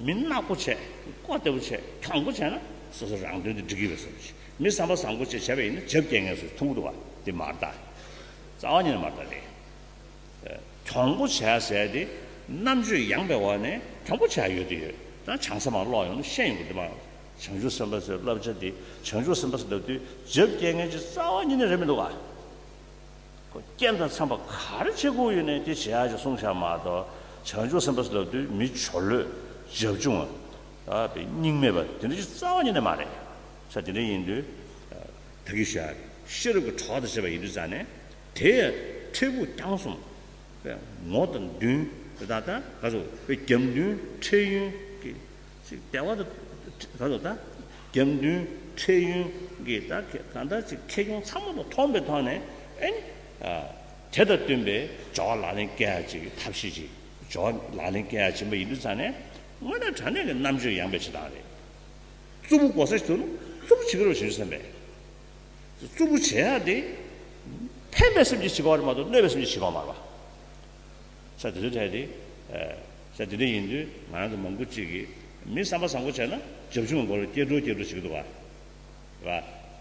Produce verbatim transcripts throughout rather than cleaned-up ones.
མི་ནག་པོ་བྱས། ཀོ་བདེ་པོ་བྱས། གྱོང་པོ་བྱས་ན་སོ་སོ་རང་དོན་དེ་འགྲིག་གི་རེད་བསམ་གྱི། མི་བསམ་པ་བཟང་པོ་བྱས་བྱས་པ་ཡིན་ན་རྒྱབ་སྐྱེལ་མཁན་སུ་མཐོང་གི་འདུག་བ། དེ་མ་རེད་ད། རྩ་བ་ཉིད་ནས་མ་རེད་ད་དེ། གྱོང་པོ་བྱས་ཟེར་དེ་རྣམ་དཔྱོད་ཡངས་པའི་འོག་ནས་གྱོང་པོ་བྱས་ཡོད་དེ་ཡོད། ད་བྱང་ས་མར་ཀློག་ཡོང་ན་ཤེས་ཡོང་གི་འདུག་མ། བྱང་ཆུབ་སེམས་དཔའ་ཟེར་བསླབ་བྱ་དེ་བྱང་ཆུབ་སེམས་དཔའ་ཟེར་ལབ་དུས་རྒྱབ་སྐྱེལ་མཁན་ཅིག་རྩ་བ་ཉིད་ནས་རེད་མི་འདུག་ག། ཁོ་རྐྱེན་དང་འཚམ་པ་ག་རེ་བྱེད་དགོས་ཡོད་ནའི་དེ་བྱེད་ཡག་ཅིག་གསུངས་བཞག་མ་གཏོགས། བྱང་ཆུབ་སེམས་དཔའ་ཟེར་ལབ་དུས་མི་ཇོ་ལོད། རྒྱབ་ཆུང་བ། ཨ་པའི་སྙིང་མེད་པ་དེ་འདྲ་ཅིག་རྩ་བ་ཉིད་ནས་མ་རེད། ས་དེ་འདྲ་ཡིན་དུས། ད་གི་ཤ་ཤེས་རབ་ཀྱི་གྲོགས་དང་བཅས་པ་ཡིན་དུས་ཙང་ནས། དེ་ཡང་འཕྲལ་ཕུགས་རྐྱང་གསུམ། ངོ་དང་མདུན་ད་ལྟ་ག་ཚོད་པའི་རྒྱབ་མདུན་འཕྲལ་ཡུན་གྱི་ཅིག་བདེ་བ་དང་ག་ཚོད་ད་རྒྱབ་མདུན་འཕྲལ་ཡུན་གྱི་ད་ག་ད་ཅིག་ཁེ་གྱོང་ཚང་མ་དང་མཐོང་པའི་ཐོག་ནས་ཨེ་ནི་དེ་དང་བསྟུན་པའི་སྦྱོར་བ་ལག་ལེན་བཀལ་ཡ་ཅིག་གི་ཐབས་ཤེས་ཅིག་སྦྱོར་བ་ལག་ལེན་བཀལ་ཡ་ཕྱིན་པ་ཡིན་དུས་ཙང་ནས་དངོས་གནས་དྲང་གནས་ཀྱི་རྣམ་དཔྱོད་ཡངས་པའི་བྱེད་སྟངས་རེད། རྩུབ་པོ་གོ་ས་ཞིག་འདུག་ན་རྩུབ་པོ་བྱེད་ཀྱི་རེད་བ་བྱང་ཆུབ་སེམས་དཔས། རྩུབ་པོ་བྱེད་ཡག་དེ་ཕན་པའི་སེམས་ཀྱིས་བྱེད་དགོས་པ་རེད་མ་གཏོགས་གནོད་པའི་སེམས་ཀྱིས་བྱེད་དགོས་པ་མ་རེད་པ། ས་དེ་ཚོའི་གྲས་དེ། ས་དེ་འདྲ་ཡིན་དུས་ང་རང་ཚོ་མང་པོ་གཅིག་གིས་མི་བསམ་པ་བཟང་པོ་བྱས་ན་རྒྱབ་ཆུང་གི་སྐོར་ལ་སྐྱེ་འགྲོ་སྐྱེ་འགྲོ་བྱེད་ཀྱི་འདུག་ག། རེད་པ།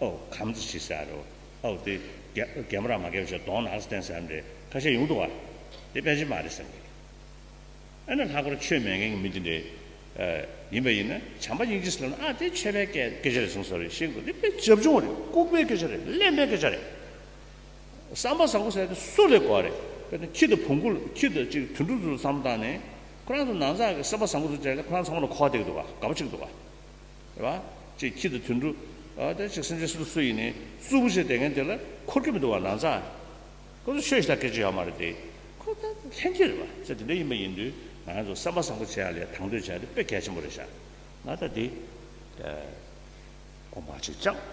ཨོ་གམ་ཚ་བྱེད་ཟེར་རོ། ཨོ་དེ་རྒྱ་རྒྱ་མ་ར་མ་རྒྱབ་བྱས་གདོང་ནག་ས་བསྟན་ཟེར་ཡ་འདྲ་ཁ་ཤས་ཡོང་འདུག་ག། དེ་ཕལ་ཆེར་མ་རེད་བསམ་གི། ཨ་ནི་ལྷག་པར་ཆོས་མེད་མཁན་གྱི་མི་དེ་འདྲས་ཡིན་པ་ཡིན་ན་བྱམས་པ་སྙིང་རྗེ་ཟེར་ལབ་ན་ཨ་དེ་ཆོས་པའི་སྐད་སྐད་ཆ་རེད་གསུངས་སོ་རེད་ཤེས་དགོས། དེ་དཔེ་རྒྱབ་ཆུང་བ་རེད། ལྐུགས་པའི་སྐད་ཆ་རེད། གླེན་པའི་སྐད་ཆ་རེད། བསམ་པ་བཟང་པོ་ཟེར་དེ་སུ་ལས་དགོས་རེད། དཔེར་ན་ཁྱི་དང་བོང་གུ་ཁྱི་དང་ཅིག་དུད་འགྲོ་ཚོ་བསམ་བཏང་ནས་ཁོ་རང་ཚོ་ནང་ཚགས་ཀྱི་བསམ་པ་བཟང་པོ་ཚོ་བྱས་ལ་ཁོ་རང་ཚང་མ་ལ་ཁོག་བསྡད་ཀྱི་འདུག་ག། དགའ་པོ་བྱེད་ཀྱི་འདུག་ག། རེད་བ། ཅིག་ཁྱི་དང་དུད་འགྲོ། ཨ་ད་ཅིག་སེམས་ཅན་སུ་དང་སུ་ཡིན་ནའི་རྩུབ་པོ་བྱས་བསྡད་མཁན་དེ་ལ་འཁོར་གྱི་མི་འདུག་བ་ནང་ཚགས། ཁོ་ཚོ་ཆོས་ཞིག་དང་སྐད་ཆ་ཡོད་མ་རེད་དེ། ཁོ་ད་ལྷན་སྐྱེས་རེད་བ། ས་དེ་འདྲ་ཡིན་པ་ཡིན་དུས་ང་རང་ཚོ་བསམ་པ་བཟང་པོ་བྱེད་ཡ་ལས་དང་དོད་བྱ་ཡ་དེ་དཔེ་གལ་ཆེན་པོ་རེད་ཤག། ང་ད་དེ་དགོངས་པ་ཅིག་བཅངས།